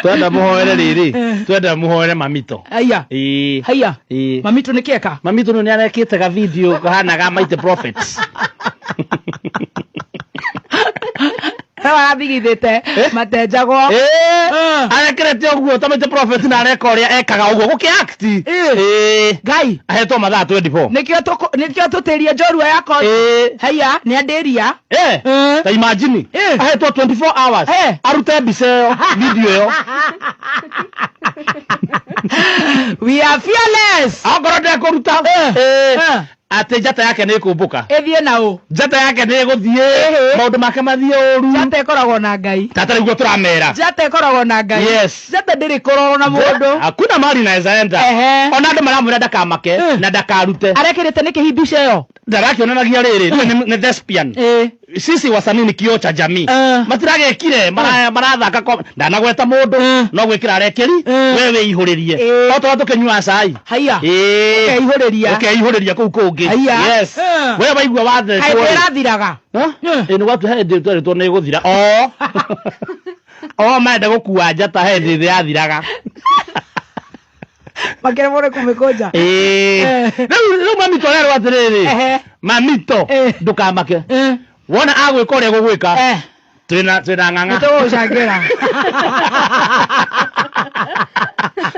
Twenda mũhoere rĩrĩ, twenda mũhoere mamito. Haiya. Ĩĩ. Haiya. Ĩĩ. Mamitũ nĩ kĩeka. Mamito nĩ arekĩte ga video kahana ga Mighty Prophet. Rĩu arathigithĩte matenjagwo. Ĩĩ. Arekĩrĩte ũguo ta Mighty Prophet na areka ũrĩa ekaga ũguo gũkĩ act. Ĩĩ. Ngai. Ahetwo mathaa 24. Nĩkĩo tũkũ- nĩkĩo tũtĩrie njorua yakwa. Ĩĩ. Haiya, nĩ andĩria. Eh, Eh. ta imagine Eh. ahetwo 24 hours Eh. arute mbica ĩyo video ĩyo We are fearless. akorwo ndekũruta Eh. Eh, Eh. atĩ njata yake nĩ ĩkũmbũka Ĩthiĩ na ũ. njata yake nĩ ĩgũthiĩ Ĩhĩ. maũndũ make mathiĩ ũru Njata ĩkoragwo na Ngai. tata nĩguo tũramera Njata ĩkoragwo na Ngai. Yes. Njata ndĩrĩ kũrorwo na mũndũ. hakuna mali naweza enda Ehe. ona andũ maramwĩra ndakamake Eh. na ndakarute Arekĩrĩte nĩkĩ hi mbica ĩyo? ndarakĩonanagia rĩrĩ nĩ- nĩ thespian Ĩĩ. Sisi wasanii ni kioo cha jamii. Eh. Matiragekire marathaka kwa ndanagweta mundu Eh. no gwikira arekeri Eh. we wĩihũrĩrie Eh. o tũrĩa tũkĩnyua cai Haiya. Ĩĩ. Ũkeihũrĩria. ũkeihũrĩria kũu kũngĩ Haiya. yes Eh. we waigua Kaĩ wathecwo rĩ. ĩrathiraga. Ha? Ĩ nĩ gwatu he hĩndĩ twerĩtwo nĩ ĩgũthira o o menda gũkua njata he hĩndĩ yathiraga. Makĩremwo nĩ kũmĩkũnja. Ĩĩ. Eh. Rĩu rĩu mamito arerwo atĩrĩrĩ Ehe. mamito Eh. ndũkamake Eh. wona agwĩka ũrĩa gũgwĩka Eh. twĩna twĩna ng'ang'a Nĩtũgũgũcangĩra.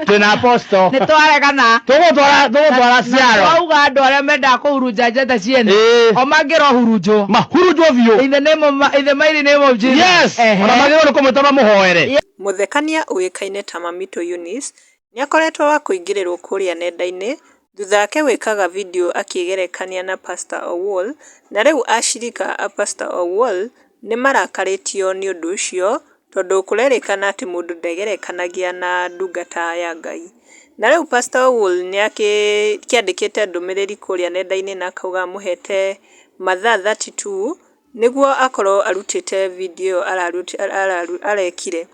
twĩna aposto Nĩtwaregana. tũgũtwara tũgũtwara ciaro Twauga andũ arĩa mendaga kũhurunja njata ciene. Ĩĩ. O mangĩrohurunjwo. mahurunjwo biũ In the name of in the mighty name of Jesus. yes Ehe. ona magĩrĩirwo nĩ kũmwĩta mamũhoere. Mũthekania ũĩkaine ta Mamitũ Eunice Nĩakoretwo wa kũingĩrĩrwo kũrĩa nenda-inĩ thutha wake gwĩkaga video akĩgerekania na Pastor Owuor na rĩu ashirika a Pastor Owuor nĩmarakarĩtio nĩ ũndũ ũcio tondũ kũrerĩkana atĩ mũndũ ndegerekanagia na ndungata ya Ngai. Na rĩu Pastor Owuor nĩakĩandĩkĩte ndũmĩrĩri kũrĩa nenda-inĩ na akauga amũhete mathaa 32 nĩguo akorwo arutĩte video ĩyo arekire.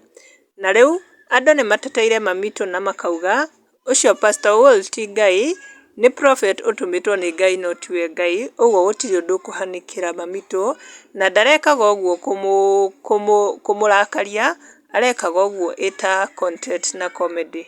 Na rĩu andũ nĩ mateteire Mamitũ na makauga ũcio Pastor Owuor ti Ngai, nĩ prophet ũtũmĩtwo nĩ Ngai no tiwe Ngai, ũguo gũtirĩ ũndũ ũkũhanĩkĩra Mamitũ, na ndarekaga ũguo kũmũrakaria, arekaga ũguo ĩ ta content na comedy.